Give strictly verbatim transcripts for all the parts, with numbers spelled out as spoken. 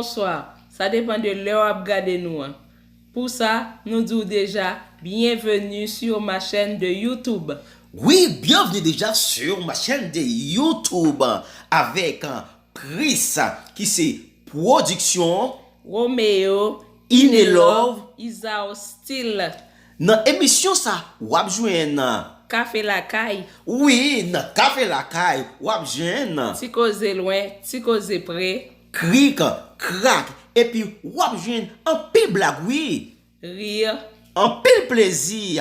Bonswa, sa depann de lè w ap gade nou an. Pou sa, nou di w deja, bienvenue sur ma chaîne de YouTube. Oui, bienvenue déjà sur ma chaîne de YouTube avec euh, Pris, ki se pwodiksyon Romeo, Inelove. Is our still. Nan emisyon sa, w ap jwenn Kafe lakay, Wi, nan Kafe lakay, w ap jwenn ti koze lwen, ti koze pre. Krik, krak, epi w ap jwenn anpil blag, wi. Rir. Anpil plezi.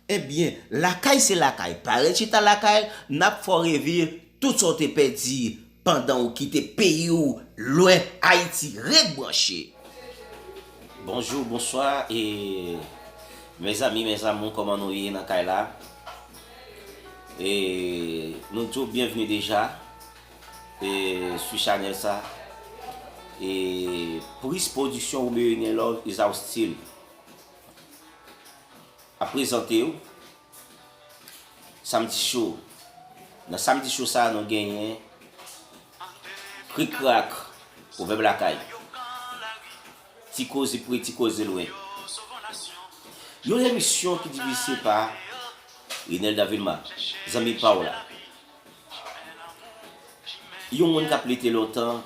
Ebyen, lakay se lakay. Pa ret chita lakay, n ap fè w reviv tout sa w te pèdi pandan w kite peyi w lwen Ayiti. Ret branche. Bonjou, bonswa, e mezanmi, mezanmou, kòman nou ye nan kay la? E nou di w byenvni deja e sou chanèl sa. E Pris Pwodiksyon Romeo Inelove is our still ap prezante w Samdi Cho. Nan Samdi Cho sa, nou genyen Krik Krak, Pwovèb Lakay, Ti Koze Pre, Ti Koze Lwen. Yon emisyon ki divize pa Rinelda Vilma, zanmi pa w la. Yon moun k ap lite lontan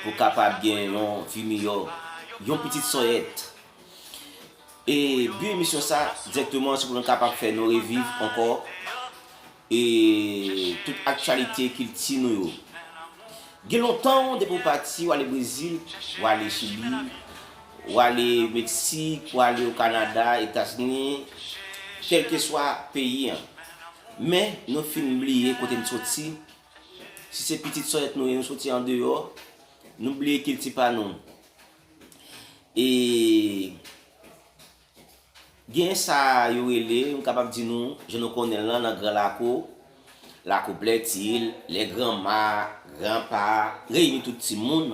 pou kapab gen yon vi miyò, yon pitit sòyèt. E bi emisyon sa, dirèkteman, se pou nou kapab fè nou reviv ankò e tout aktyalite kilti nou yo. Gen lontan, depi w pati, w ale Brezil, w ale Chili, w ale Meksik, w ale o Kanada, Etazini, kèlkeswa peyi an. Men, nou fin bliye kote n soti. Si se pitit sòyèt nou ye, nou soti andeyò, nou bliye kilti pa nou. E gen sa yo rele, m kapab di nou, jan nou konnen l lan, nan gran lakou, lakou plètil, lè granma, granpa, reyini tout timoun,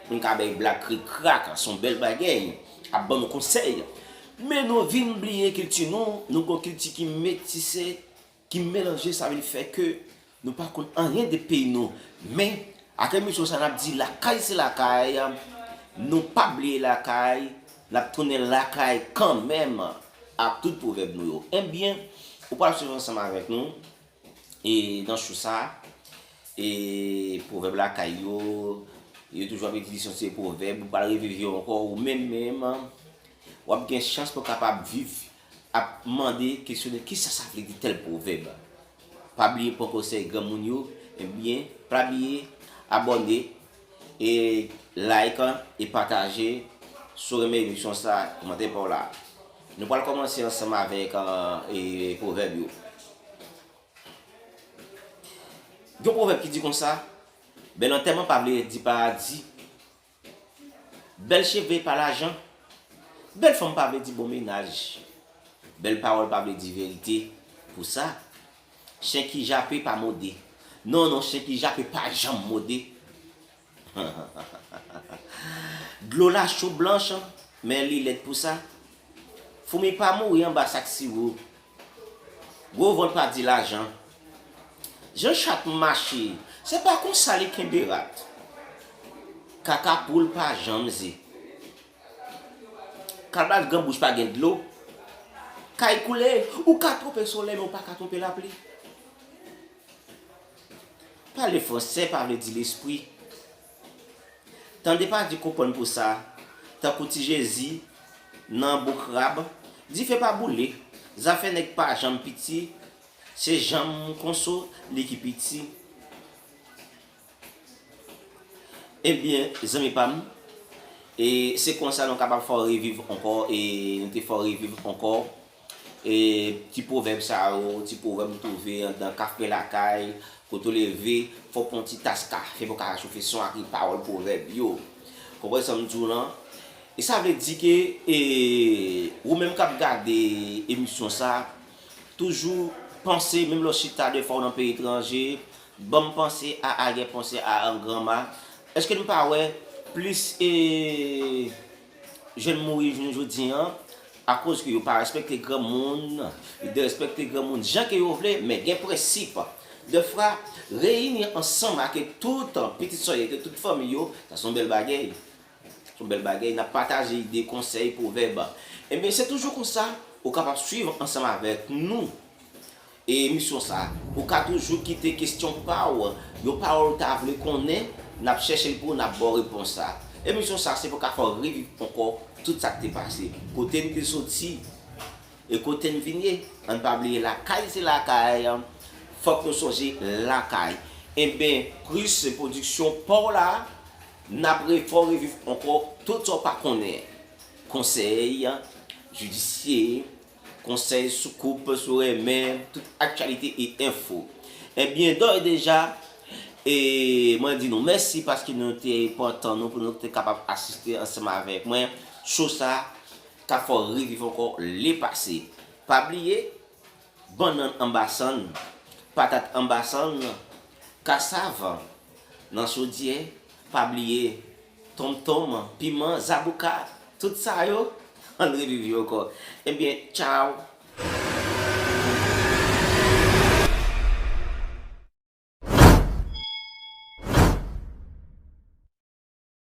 pou n ka bay blag krik krak, se yon bèl bagay, ap ban nou konsèy. Men nou vin bliye kilti nou, nou gon kilti ki metise, ki melanje, sa vin fè ke nou pa konn anyen de peyi nou. Men, ak emisyon sa, n ap di lakay se lakay, nou pa bliye lakay, n ap tounen lakay kanmenm ak tout pwovèb nou yo. Ebyen, ou pral swiv ansanm avèk nou e nan cho sa, e pwovèb lakay yo, yo toujou ap itilize yon seri pwovèb, ou pral reviv yo ankò, ou menm menm, w ap gen chans pou w kapab viv ap mande, kesyone kisa sa vle di tèl pwovèb. Pa bliye pran konsèy granmoun yo, ebyen, pa bliye abòne e like e pataje. Si w renmen emisyon sa, kòmante pa w la. Nou pral kòmanse ansanm avèk e pwovèb yo. Gen yon pwovèb ki di konsa, bèl antèman pa vle di paradi. Bèl cheve pa lajan. Bèl fanm pa vle di bon mennaj. Bèl pawòl pa vle di verite. Pou sa, chen ki jape pa mode. Non, non, chen ki jape pa janm mode. Dlo la cho blanch, men li lèd pou sa. Foumi pa mouri anba sak siwo. Gwo vant pa di lajan. Jan chat mache, se pa konsa li kenbe rat. Kaka poul pa janm ze. Kalbas gran bouch pa gen dlo. Kay koule, ou ka twonpe solèy, men ou pa ka twonpe lapli. Pale fransè pa vle di lespri. Tande pa di konprann pou sa. Tankou ti Jezi nan bo krab, dife pa boule. Zafè nèg pa janm piti, se janm konso li ki piti. Ebyen, zanmi pa m, e se konsa nou kapab fè w reviv ankò, e nou te fè w reviv ankò. E ti pwovèb sa yo, ti pwovèb ou twouve anndan kafe lakay, kote w leve, fò w pran yon ti tas kafe pou w ka rechofe son ak pawòl pwovèb yo. Konprann sa m di w lan? E sa vle di ke e, ou menm k ap gade emisyon sa, toujou panse, menm lè w chita defwa w nan peyi etranje, ban m panse a aryè panse a an granma. Èske n pa wè plis e, jèn mouri jounen jodi an, akoz ke yo pa respekte granmoun, yo derespekte granmoun jan ke yo vle, men gen prensip. Defwa, reyini ansanm ak tout pitit sòyèt yo, tout fanmi yo, sa se yon bèl bagay. Yon bèl bagay, n ap pataje ide, konsèy, pwovèb. Ebyen, se toujou konsa, ou kapab swiv ansanm avèk nou e emisyon sa a. Ou ka toujou kite kesyon pa w, yon pawòl ou ta vle konnen, n ap chèche l pou ou, n ap ba w repons la. Emisyon sa a, se pou ka fè w reviv ankò tout sa k te pase, kote n te soti, e kote n vin ye. Ann pa bliye, lakay se lakay, fòk nou sonje lakay. Enben, Chris Production pa w la, n ap refè w reviv ankò tout sa w pa konnen. Konsèy jidisye, konsèy sou koup, sou renmen, tout aktyalite e enfo. Ebyen, dòyè deja, e mwen di nou mèsi paske nou te pran tan nou pou nou te kapab asiste ansanm avèk mwen. Show sa ka fè w reviv ankò lepase. Pa bliye, bannann anba sann, patat anba sann, kasav nan chodyè, pa bliye tonmtonm, piman, zaboka, tout sa yo, ann reviv yo ankò. Ebyen, tchaw,